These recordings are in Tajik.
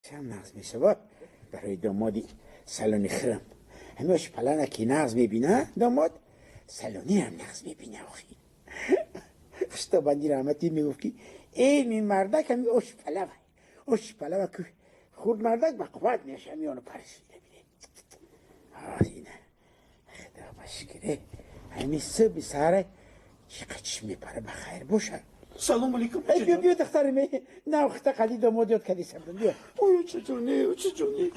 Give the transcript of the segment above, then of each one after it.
Чам нағз мешавад барои домоди салони хирам. Ҳамеш палана ки нағз мебина домод, салони ҳам нағз мебина охи. Хуштобанди раҳматӣ мегуфт ки эй ми мардак ҳами ош палава. Ош палава ки хурд мардак ба қувват меша миёну паршида биде. Ина. Худо ба шукре. Ҳами субҳи саҳара чӣ қачиш мепара ба хайр бошад. Салом алейкум. Эй, биё, биё, духтари ме. На, хта қади домод ёд кади сабдам, биё. Ой, чаҷони, чаҷони.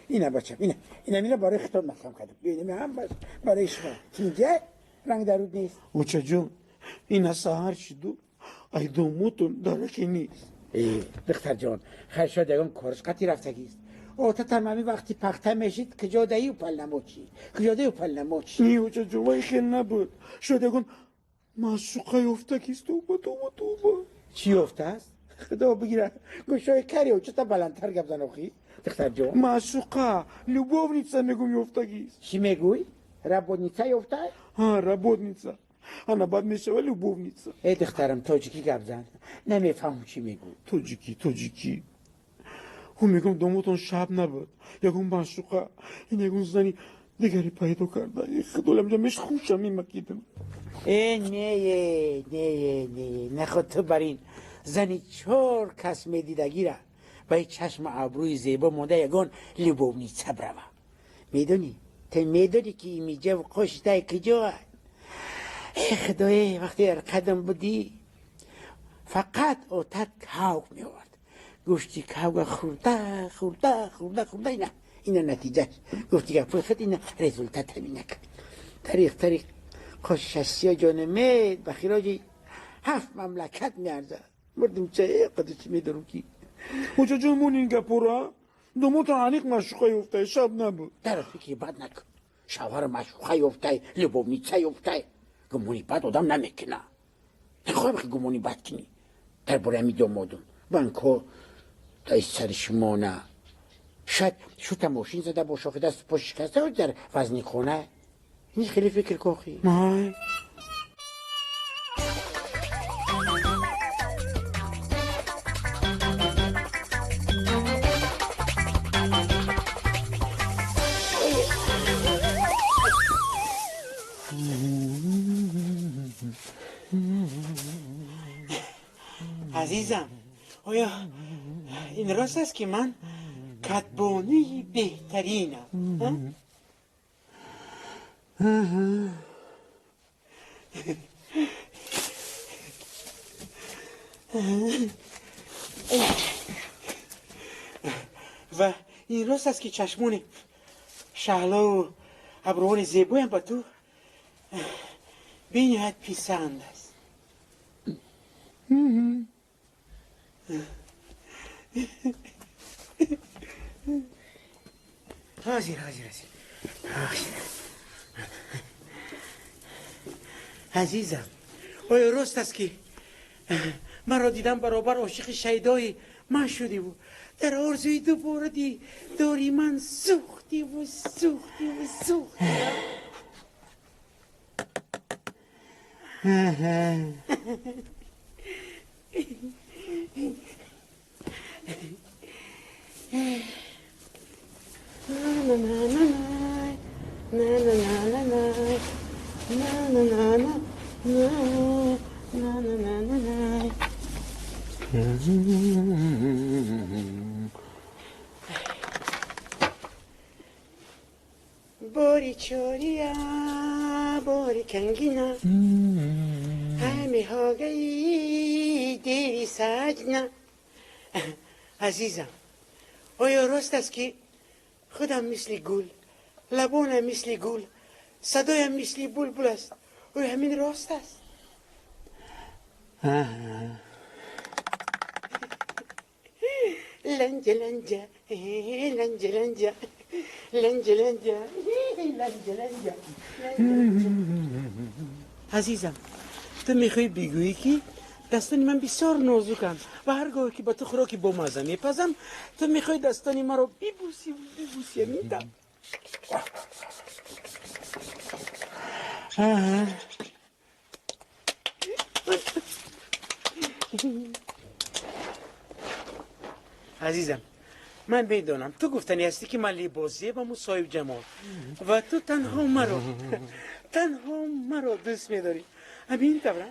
Ина бачам, ина. Ина мина барои хитоб маҳкам кардам. Биё, ина ҳам барои шумо. Тинҷа ранг даруд нест. Очаҷон, ина саҳар шиду, ай домотон дараке нест. Эй, духтарҷон, хайр шояд ягон кориш қатъи рафтагист. Отатам ҳамин вақти пахта мешид, куҷо даию палнамочи? Куҷо даию палнамочи? Не, очаҷон, вай хел набуд. Шояд ягон маъшуқа ёфтагист. Тоба, тоба, тоба. Чӣ ёфтааст? Худо бигира. Гӯшои кари очата баландтар гап зан охи. Духтарҷон. Маъшуқа, любовница мегум ёфтагист. Чӣ мегӯй? Работница ёфта? Ҳа, работница. Ана баъд мешава любовница. Эй, духтарам, тоҷикӣ гап зан. Намефаҳмам чӣ мегӯй. Тоҷикӣ, тоҷикӣ. Ӯ мегум домотон шаб набуд. Ягон маъшуқа, ин ягон зани дигаре пайдо карда. Худо ламҷа меш хушам мемакидам. Э, не, не, не, наход ту бар ин зани чор кас медидагира ба ин чашму абрӯи зебо монда ягон любовница брава. Медонӣ? Ту медонӣ ки имиҷаву қоштай куҷоа? Э, худое, вақте дар қадам будӣ, фақат отат кавк меовард. Гӯшти кавга хӯрда, хӯрда, хӯрда, хӯрда, ина, ина натиҷаш. Гуфти гапои худ ина результат ҳаминак. Тариқ, тариқ, қошашсиё ҷонамед ба хироҷи ҳафт мамлакат меарзад. Мурдим ча қаду чӣ медорам ки? Очаҷон, мон ин гапора? Домотон аниқ маъшуқа ёфтай, шаб набуд. Дар фикри бад накун. Шавҳар маъшуқа ёфтай, любовница ёфтай. Гумони бад одам намекуна. Нахоҳам ки гумони бад кунӣ. Дар бораи ҳами домодум. Банкҳо дар сари шумо на. Шояд шута мошин зада боша, охи дасту по шикаста дар вазни хона. Ин хеле фикр кун охи. Май. Азизам, оё ин рост аст ки ман катбонии беҳтаринам? Ва ин рост аст ки чашмони шаҳлову абрӯҳони зебоям ба ту бениҳоят писанд аст? Ҳозир, ҳозир, ҳозир. Азизам, оё рост аст ки маро дидан баробар ошиқи шайдои ман шудиву дар орзуи дубора дидори ман сӯхтиву сӯхтиву сӯхтӣ? Бори чория, бори кангина, ҳами ҳогаи деви саҷна. Азизам, оё рост аст ки худам мисли гул, лабонам мисли гул, садоям мисли булбул аст? Оё ҳамин рост аст? Ланҷа, ланҷа, ланҷа, ланҷа, ланҷа, ланҷа, ланҷа, ланҷа. Азизам, ту мехоҳӣ бигӯӣ ки дастони ман бисёр нозуканд ва ҳар гоҳе ки ба ту хӯроки бомазза мепазам, ту мехоҳӣ дастони маро бибӯсӣ, бибӯсӣ, ҳамин? Азизам, ман медонам ту гуфтанӣ ҳастӣ, ки ман либосзебам ва соҳиб ҷамол ва ту танҳо маро дӯст медорӣ. Ҳамин тавра?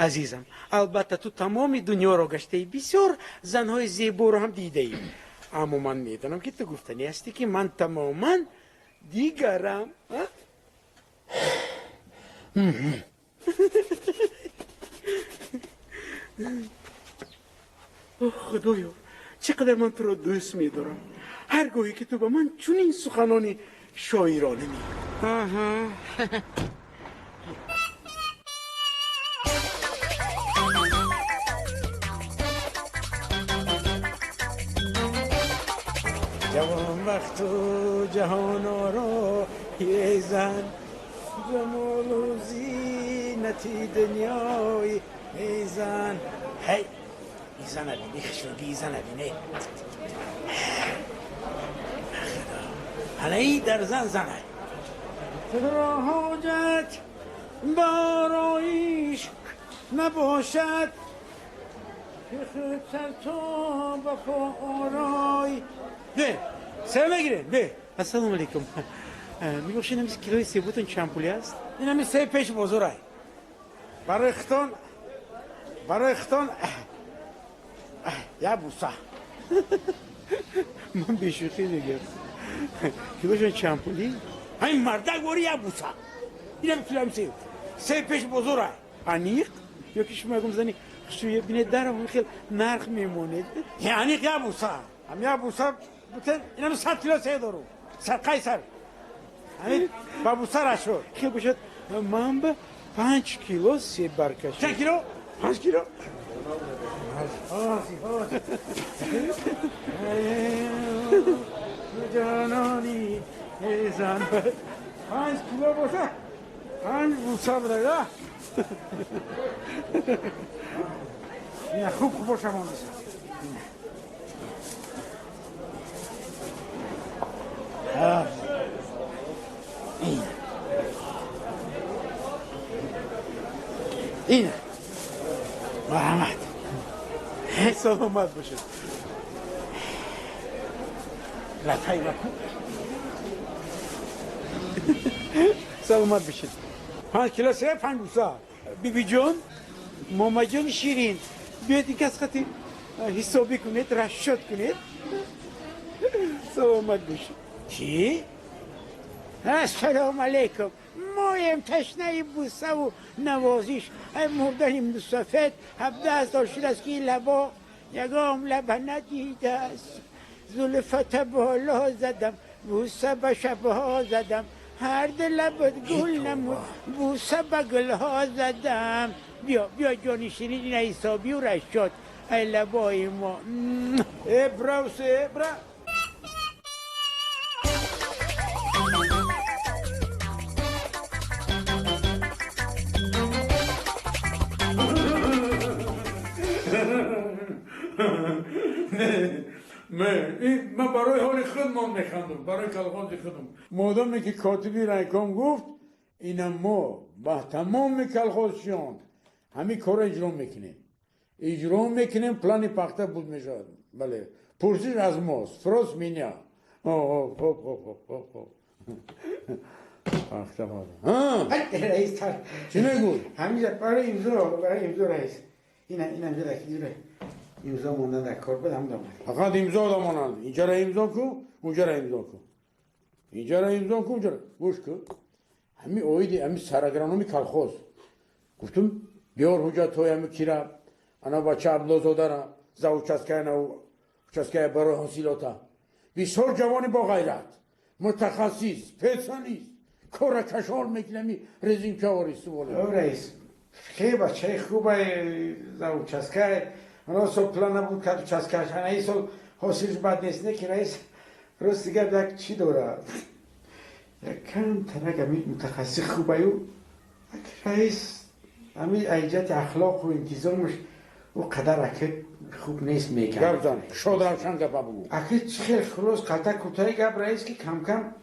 Азизам, албатта, ту тамоми дунёро гаштаӣ, бисёр занҳои зеборо ҳам дидаӣ, аммо ман медонам, ки ту гуфтанӣ ҳастӣ, ки ман тамоман дигарам. А? О, Худоё, чӣ қадар ман туро дӯст медорам, ҳар гоҳе ки ту ба ман чунин суханони шоирона мегӯӣ. Ҷавонбахту ҷаҳоноро зан, ҷамолу зинати дунёи эй зан. Ҳай, изана бини, хушруги изана бине. Ҳалаи дар зан занай туро ҳоҷат бароиш набошад, ки худ сар то ба по орой. Бе сев мегирем, бе. Ассалому алайкум. Мебахшед, ҳамин килои себутон чанд пулӣ аст? Инами себ пеши бозорай. Барои хитон як буса. Ман бешӯхӣ мегӯям, килошон чанд пулӣ? Ҳамин мардак вори як буса. Инами килоам себ пеши бозорай. Аниқ ё ки шумо ягон зани хушрӯя бинед, даром хел нарх мемонед? Аниқ як буса, ҳам як буса бутен. Инами 100 кило себ дорум, сарқай сар ҳамин ба буса рашуд. Хел бошад, ман ба 5 кило себ баркашед. Чанд кило? 5 кило. Ҷанони зан, 5 кило боша, панҷ буса буда. Ина, хуб хуб боша мондиса. Ина, ина, марҳамат. Саломат бошед. Лафай баку. Саломат бошед. 5 кило себ, панҷ буса. Бибиҷон, момаҷони ширин, биёед, ин кас хати ҳисобӣ кунед, расчёт кунед. Саломат бошед. Чӣ? Ассалому алайкум. Моем ташнаи бусаву навозиш. Ай мурдани мусафед 17 сол шудааст, ки лабо ягом лаба надидааст. Зулфата боло задам, буса ба шабҳо задам, ҳар ду лабат гул намуд, буса ба гулҳо задам. Биё, биё, ҷони ширин, ина ҳисобию расчёт. Ай лабои мо. Э, бра, э, бра. Ман барои ҳоли худмон механдам, барои колхози худам. Модоме ки котиби райком гуфт, ина мо ба тамоми колхозчиён ҳамин корро иҷро мекунем. Плани пахта буд мешавад. Бале, пурсиш аз мост, спрос меня. Пахта. Раис. Чӣ мегӯй? Ҳаминҷа барои имзо, барои имзо, раис. Ина, ина, имзо мондан дар кор буд, ҳам омад. Фақат имзо дамонанд. Инҷара имзо ку, унҷара имзо ку, инҷара имзо ку, унҷара. Гӯш ку, ҳами оиди ҳами сарагрономи колхоз гуфтум, биёр ҳуҷҷатҳои ҳами кира, ана бача Абдуллозодара, за участкая, на участкая барои ҳосилота. Бисёр ҷавони боғайрат, мутахассис, специалист, кора кашол мекунами резинкаори суволе. Раис, хеле бачаи хубай, за участкая. Ана сол план набуд кард участкаш, ана ин сол ҳосилш бад нест. Не ки, раис, рости гап, як чӣ дорад, як кам тарак ами мутахассис хубаю, як раис, ами айҷати ахлоқу интизомаш ӯ қадар аки хуб нест мекард. Гап зан, шод, равшан гапа бугӯ. Аки чӣ хел, хулос, қалта кӯтоҳи гап, раис, ки камкам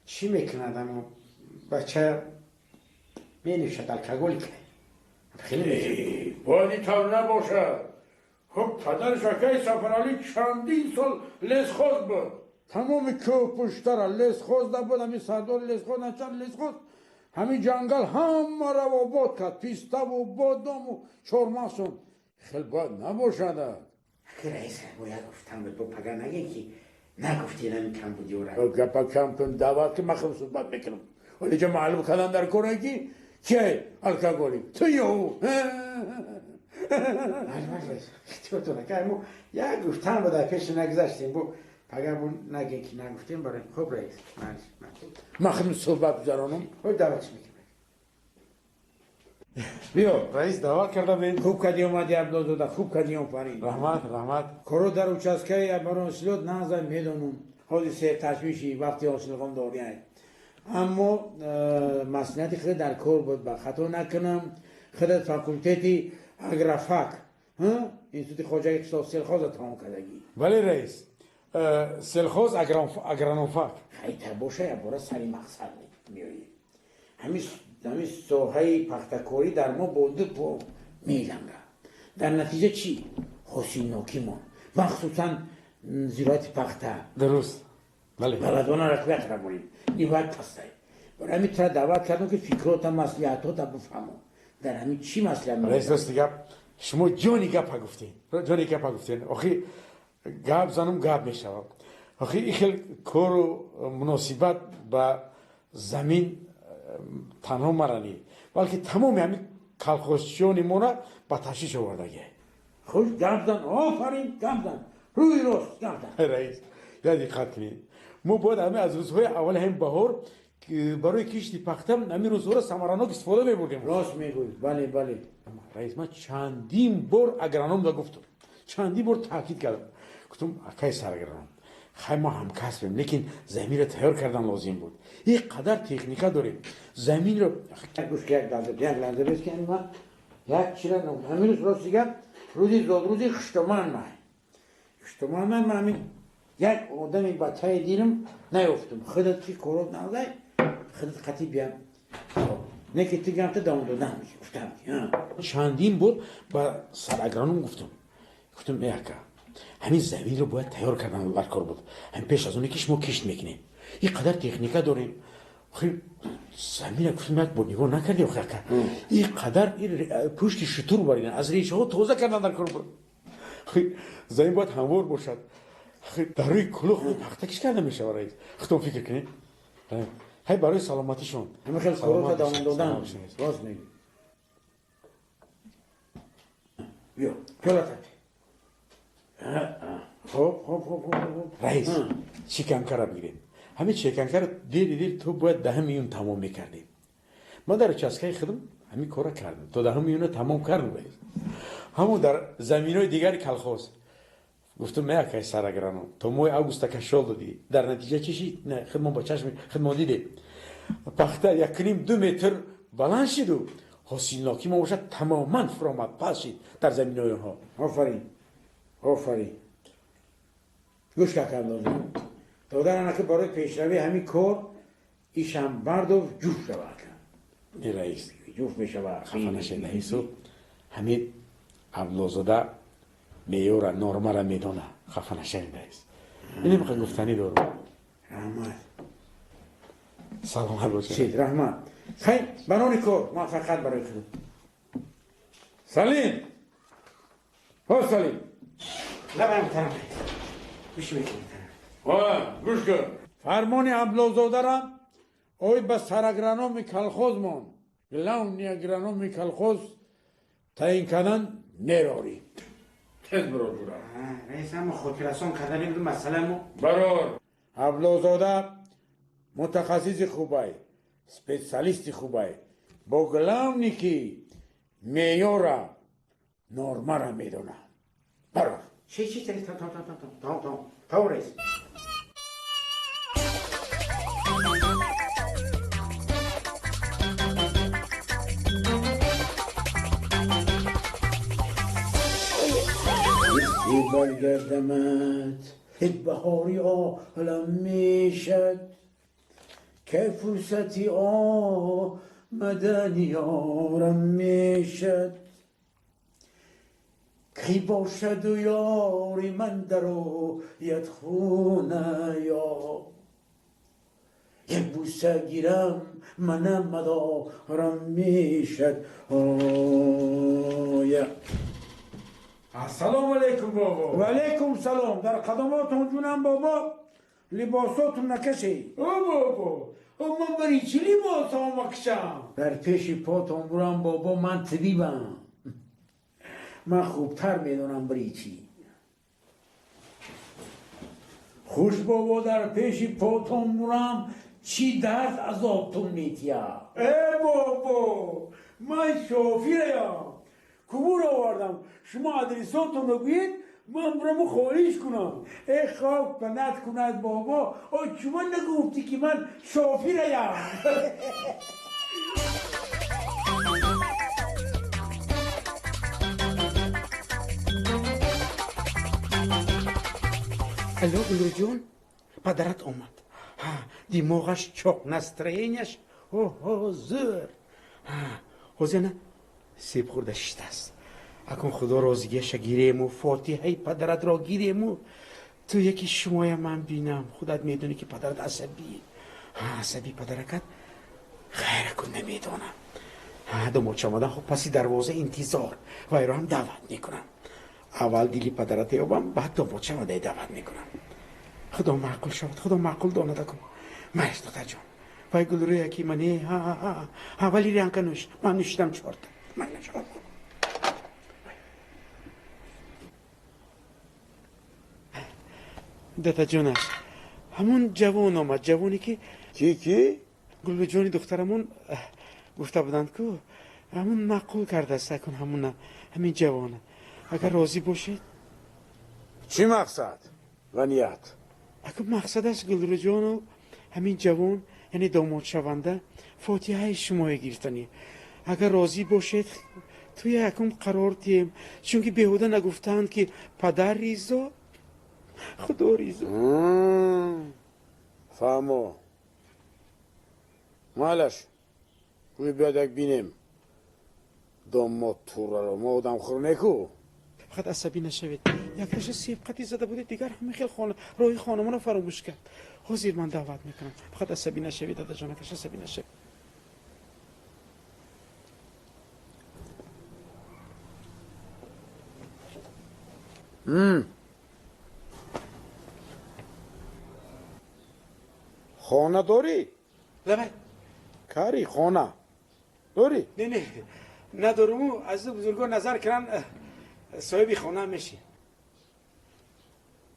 чӣ мекунад, амо бача Менӯшад алкоголик. Хеле мешавад. Бояд ин тавр набошад. Хуб, падараш акаи Сафаралӣ чандин сол лесхоз буд. Тамоми кӯҳпуштара лесхоз набуд, ҳамин сардори лесхоз, начанд лесхоз, ҳамин ҷангал ҳамаро обод кард, пиставу бодому чормағзон. Хел бояд набошад. Раис, бояд гуфтам буд, бо пага нагем ки нагуфти ҳамин камбудиёра. Гапа кам кун, даъват ки ман худам суҳбат мекунам. Вале ҷа маълум кардан дар коре ки киай алкоголик, ту ё ӯ. Як гуфтан буд, пеш нагузаштем, бо пага бу нагем ки нагуфтем барои. Хуб раис, ман худам суҳбат гузаронам. Хуб, даъватш мекунам. Биё. Раис, даъват карда будед. Хуб кардӣ омадӣ, Абдулзода, хуб кардӣ, офарин. Раҳмат, раҳмат. Коро дар участкаи Абаронсилот назар медонам. Ҳозир серташвиши вақти ҳосилхон дорӣ. Аммо маслиҳати худ дар кор буд, ба хато накунам. Худат факултети агрофак, институти хоҷагии қишлоқ сельхоза тамом кардагӣ. Бале раис, сельхоз агрономфак. Хайта боша, якбора сари мақсад меоӣ. Ҳамин соҳаи пахтакорӣ дар мо бо ду по мелангад. Дар натиҷа чӣ? Ҳосилнокимон, махсусан зироати пахта. Дуруст, бале. Баладона рақобат равонем, ниҳоят пастай. Барои ҳамин тура даъват кардам ки фикрота, маслиҳатота бифаҳмам. Дар ҳамин чӣ маслиҳат? Раис, рости гап, шумо ҷони гапа гуфтед, ҷони гапа гуфтед. Охи гап занам гап мешавад. Охи ин хел кору муносибат ба замин танҳо мара не, балки тамоми ҳамин колхозчиёни мора ба ташвиш овардагӣ. Хуш гап зан, офарин, гап зан, рӯи рост гап зан. Раис, я диққат кунед, мо бояд ҳамин аз рӯзҳои аввали ҳамин баҳор барои кишти пахта ҳамин рӯзҳоро самаранок истифода мебурдем. Рост мегӯӣ, бале, бале. Раис, ман чандин бор агрономда гуфтам, чандин бор таъкид кардам, гуфтам акай сарагроном, хай мо ҳамкасбем, лекин заминро тайёр кардан лозим буд. Ин қадар техника дорем, заминро гӯш, як лаҳза, як лаҳза бес ки ман як чира ҳамин рӯз, рости гап, рӯзи зодрӯзи хуштоман май, хуштоман май, ман ҳамин як одами ба таи дилам наёфтам. Худат ки корот навдай, худат қатӣ биям. Не ки ту гамта давом додам, гуфтам. Чандин бор ба сарагроном гуфтам, гуфтам э ака, ҳамин заминро бояд тайёр кардан дар кор буд, ҳамин пеш аз оне ки шумо кишт мекунед. Ин қадар техника дорем, замина гуфтам як бор нигоҳ накардем. Охи ака, ин қадар пушти шутур баридан, аз решаҳо тоза кардан дар кор буд. Замин бояд ҳамвор бошад. Дар рӯи кулух пахта киш карда мешавад раис. Худтон фикр кунед, ҳай барои саломатишон. Ҳамин хел корота давом додан рост мегӯӣ. Биё, пиёлата. Хуб, хуб, хуб, хуб. Раис, чеканкара бигирем. Ҳамин чеканкара дери дер то бояд 10 июн тамом мекардем. Ман дар участкаи худам ҳамин корро кардам, то 10 июна тамом кардам раис. Ҳамон дар заминҳои дигари колхоз гуфтам не акай сараграном, то моҳи августа кашол додӣ. Дар натиҷа чӣ шид? Не, худмон ба чашми худмон дидем, пахта 1,5-2 метр баланд шиду ҳосилнокӣ мо бошад тамоман фуромад, паст шид дар заминҳои онҳо. Офарин, офарин. Гӯш кард лозим додарана ки барои пешравии ҳамин кор ишам бардов ҷуфт шавад. Не раис, ҷуфт мешавад. Хафа нашед раису, ҳамин Абдуллозода меёра нормара медона. Хафа нашавед раис, ин миқа гуфтанӣ дорам. Раҳмат. Саломат бошед. Шид, раҳмат. Хайр, барони кор муваффақият барои худ. Салим, ҳо Салим. Лабам тарам гӯш мекунам. Гӯш кун, фармони Абдуллозодарам оид ба сарагрономи колхозмон, главный агрономи колхоз таъин кардан нерорӣ. Тез биро ҷура. Раис, ҳама хотиррасон кардани буд масъаламо. Барор, Абдуллозода мутахассиси хубай, специалисти хубай, бо главный ки меъёра нормара медона. Барор. Чи чи там там там там там там там раис. برگردمت یک بهاری عالم میشد که فرصتی مدنیارم میشد کی باشد و یاری من درآید خونه یا یک بوسه گیرم منم مدارم میشد آیا. السلام علیکم بابا. و علیکم سلام. در قدماتون جونم بابا، لباساتون نکشی. او بابا، او من برای چی لباسام مکشم؟ در پیش پاتون برم بابا، من طبیبم، من خوبتر میدونم برای چی. خوش بابا، در پیش پاتون برم چی درد عذابتون میتیا. ای بابا، من شافیریم، کبور آوردم، شما ادرساتون رو گویید من برم خواهش کنم. ای خاک پنت کند بابا، آی شما نگفتی که من شافیریم. الو گلو جون، پدرت اومد. ها، دماغش چاق، настроениеш اوه زور. ها، حوزنه سیب خورده شده است. اکن خدا راضیش گیریم و فاتحه پدرت را گیریم و تو یکی شمای من بینم. خودت میدونی که پدرت عصبی. ها، عصبی پدرکت خیر کن نمیدونم. ها، دو مچ آمدن خب پسی دروازه انتظار و ایرا هم دعوت میکنم. اول دیلی پدرت یابم، بعد دو مچ آمده دعوت میکنم. خدا معقول شود، خدا معقول دانده کن. مرش دختر جان، وای گل روی یکی منی. ها ها ها ها، ولی رنگ نوش من نوشیدم چهارتا. من نشدم. دادا جانش، همون جوان آمد، جوانی که کی کی؟ گلبه جانی دخترمون گفته بودند که همون معقول کرده است. کن همون همین جوانه، اگر راضی باشید. چی مقصد و نیت؟ اگر مقصد است گلرو جان و همین جوان، یعنی داماد شونده، فاتحه شما گرفتنی. اگر راضی باشید توی یکم قرار دیم، چون که بیهوده نگفتند که پدر ریزا خدا ریزا. فهمو مالش روی بیاد یک بینیم داماد توره رو ما آدم خور نکو. فقط عصبی نشوید. یک تاش سیب قطی زده بودید دیگر همه خیلی خانه روی خانمان رو فراموش کرد. حاضر من دعوت میکنم. فقط عصبی نشوید دادا جان، عصبی نشوید. خانه داری؟ لبه کاری خانه داری؟ نه نه ندارم. از بزرگان نظر کردن صاحب خانه میشی.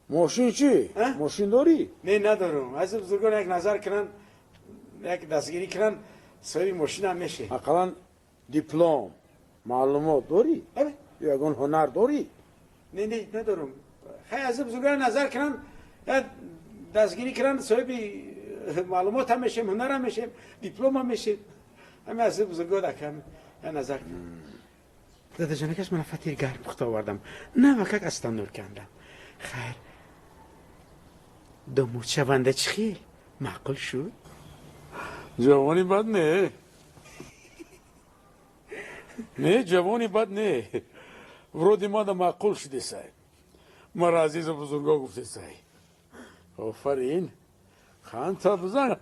ماشین چی؟ ماشین داری؟ نه ندارم. از بزرگان یک نظر کردن، یک دستگیری کردن، صاحب ماشین هم میشه. اقلا دیپلم معلومات داری؟ یگان هنر داری؟ نه نه ندارم. خیلی از بزرگان نظر کردن، دستگیری کردن، صاحب معلومات هم میشیم، هنر هم میشیم، دیپلم هم میشیم. همه از بزرگان اکم نظر کردن. دادا جانکش من فتیر گرم پخته آوردم، نه وکک از تنور کندم. خیر داماد شونده چی خیل معقول شد؟ جوانی بد نه. نه جوانی بد نه. ورودی ما دا معقول شده سای. مرا عزیز بزرگا گفته سای. آفرین خان تا بزن.